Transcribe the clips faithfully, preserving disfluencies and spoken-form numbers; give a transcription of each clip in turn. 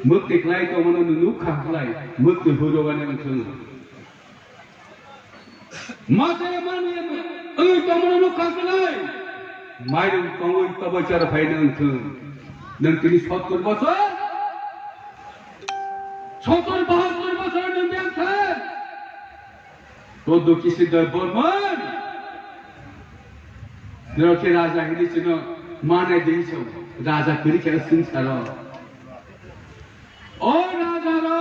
Mwktwi khlai tongmano nwng nuk kha khlai, mwktwi hurogani wngthung. Machaya mani wngwi tongmano nuk kha khlai, mairung tongwi tobo chara phaina wngthung. Nwng tini sottor bosor, sottor bahattor bosor nwng biyang khe. Koddo kisi doi borman. Nirok khe raja hini chino manai dei so. Raja kwrwi khe swng saro. O raja ro,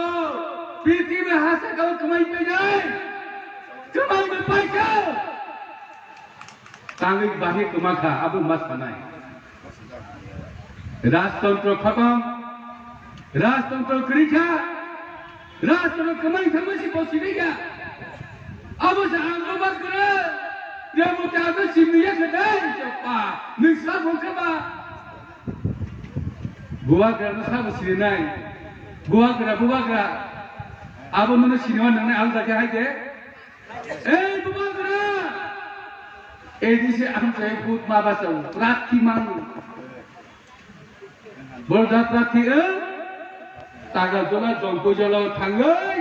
prithibi hasa kau kwmai pai dai. Kwmai bai pai kau. Tangwi bahai kwma kha, abo ma sanai. Rajtantro khatam, rajtantro kwrwi kha, rajtantro kwmai thangma si bo sini kha. Abo se ang bubagra, ya mo ta ko sini ya kha dai, pa, ni sa bo kha ba. Bubagra no sa bo sini nai. Bubagra, bubagra. Abo no sini wa nang nai ang ta khe hai de. Ei, bubagra! Ei, dise ang sai put ma basa, prakti mang. Borda prakti, eh? Taga jola, jongko jola, thangai.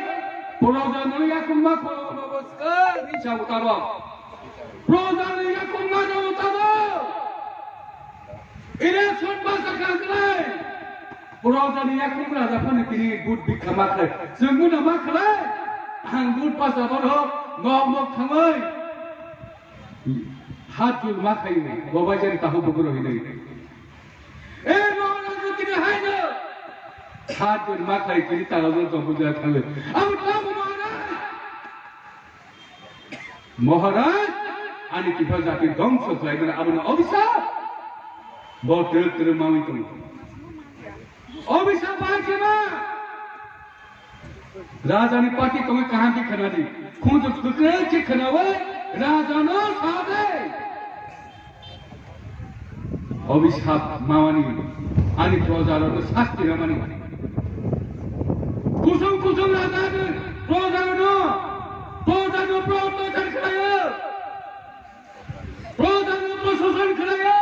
Poroga no yakung ma, poroga no boska, ni sa utabo. Poroga no yakung ma, no utabo. Election basa kang khlai. Poroga ni yakung raja phone tini but bikha ma khlai. Chwng no ma khlai. Ang but basa bono nok nok thangwi. Hat jul ma khai ni. Bobai jani tahu buguro hinwi. Eh, Maharaj tini hai no. Hat jul ma khai tini tahu buguro thangwi. Ang tahu Maharaj. Maharaj, ani kisa jati dhongso khlaimani abono obisap. Bo twrwk twrwk mawi tongo. Obisap bai khe ma? Rajani party tongo kaham khe khwnadi. Khunju kwkrwi khe khwnawi rajano sade. Obisap mawani, ani projarokno sasti rwmani. Kusung kusung rajani projarokno, projarokno prohotyachar khlaio. Projarokno proshoson khlaio.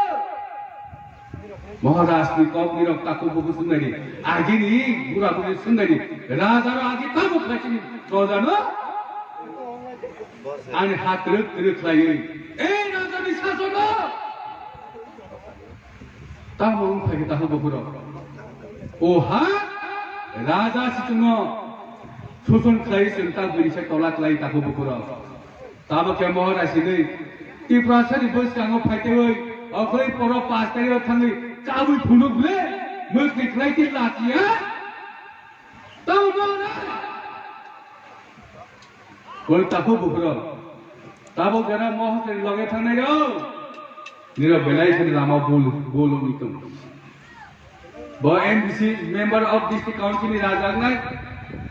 Maharajni kokni rok takhuk bukhuk swngnani, agini bura buri swngnani, rajarok agi tamo khlaisini projano ani ha twrwk twrwk khlaiwi. Ei rajani sasono! Tamo wng phaikhe takhuk bukhurok. O ha raja sichwngno soson khlai chwng ta bwrwi se tola khlai takhuk bukhurok. Tamo khe Maharaj hinwi Tiprasani bwskango phaitaiwi okhoi poro pas tarikh thangwi chabwi phunuk ble mwkli khlai khe lachiya. Tamo Maharaj. Koi takhuk bukhurok. Tabuk jora mohor ni loge thangnai rok. Nirok belai kheno lama bul, bul wngwi tongo. Bo M D C, Member of District Council ni rajak nai.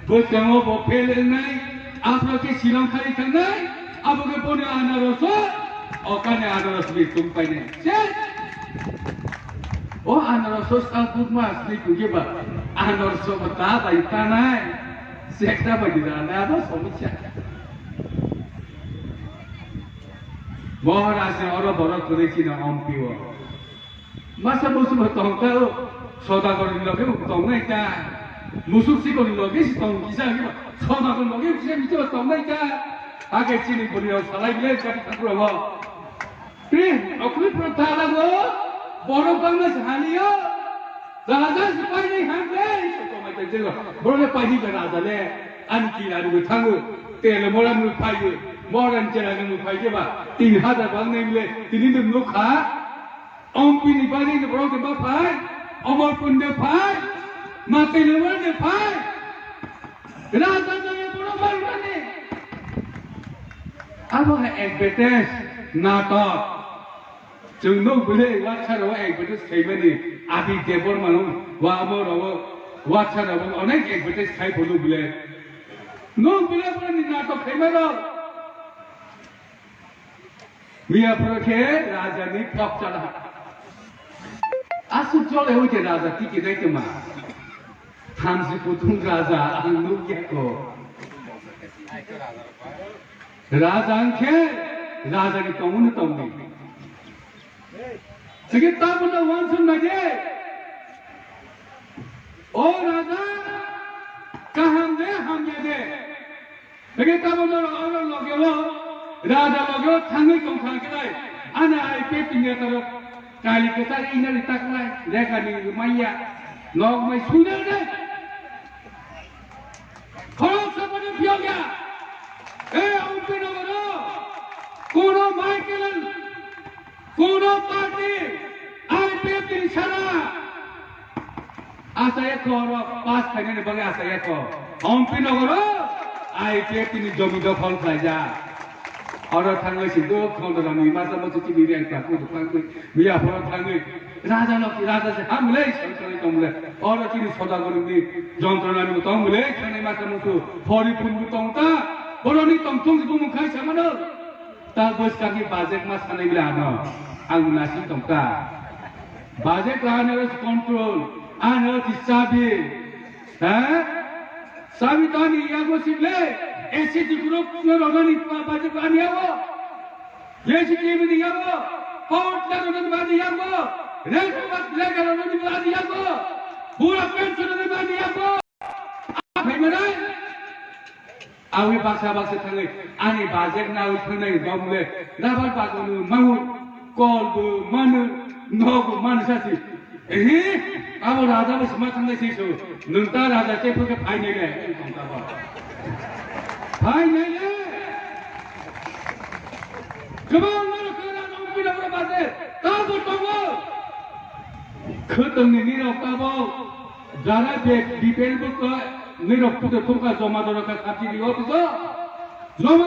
Bo temo bo fail wngnai. Afro khe Shillong khali thangnai. Abo khe boni anaros o. Okane anaros bi tung painai. Ches! O anaros o sta bukma asli kuge ba. Anaros o ba ta bai tanai. Sekta bai di rana ba somosya. Maharaj ni oro borok kwrwi chini ompi o. Masa musu bo tong ta o. Sodagar ni loge bo tong nai ta. Musuk sikor ni loge si tong kisa ni ba. Sodagar ni loge kisa ni ba tong nai ta. Age chini buri o salai bile kati thakro bo. Kri, okri pro ta la bo. Borok bangma sahani o. Raja sipai ni hangre. Sokomai ta jelo. Borok le pai ni raja le. Ani kila ni thangu. Tele moran ni pai. Moran chela ni pai ba. Tin hajar bang ni le. Tini ni nukha. Ompini bagwi ni borok de ba phai, Omorpur de phai, Matelewa de phai, Raja Jaya borok bai mani. Abo hai advertise natok. Chwng nuk bwle WhatsApp o advertise khaimani, Abi Debbarma no wa amo ro WhatsApp o onek advertise khai phunuk bwle. Nuk bwle bwle ni natok khaima rok. Miya phuru khe raja ni phok chala. Asuk chole hoite raja tiki nai tuma. Thamsi kutung raja ang nukya ko. Raja ang khe raja ni tongmani tongni. Sigi tabuna wansun nage. O raja. Hamya de. Bege tamo no oro logyo, raja logyo thangwi tong thang khe dai. Ana I P F ni netarok kali kwtal ina ri taklai, rega ni maya, nok mai suna de. Khorok sapani phiyok ya. E, Ompi Nogoro, kono Michael, kono party, I P F ni sara. Asa ekho oro pass khainani bagwi asa ekho. Ompi Nogoro, I P F ni jomi dokhol khlaijak. Oro thangwi si do khondorani masa masa chini reng ta kudu thangwi, miya phoro thangwi. Raja no ki raja se hamle, sangkari tomle. Oro chini soda goroni jontrona ni tomle, khani masa musu, phori phungu tongta. Boroni tongthung si bumung khai samano. Ta bwskangni budget ma sanai bwle ano. Ang nasing tongkha. Budget ano control, ano si chabi. Ha? Chabi to ani yago si bwle. S C G group no rogani pa budget ani yago. S C G ni yago. Court na rogani ba ani yago. Rent ba le ga rogani ba ani yago. Bura pension rogani ba ani yago. Phai manai. Awi baksa baksa thangwi ani budget nawi thangnai bomle rubber bagwino mawi kol bo mano nogo mano sasi. Ehe, abo raja bo sima thangnai sisu. Nwng ta raja se phukhe phainai le. Phainai le. Kwbang mano khwra nong pila bura budget. Tabo tongo. Khwtwngni nirok tabo. Jara be B P L bo ko nirok puto thumka joma doro ka sabji ni office o. Joma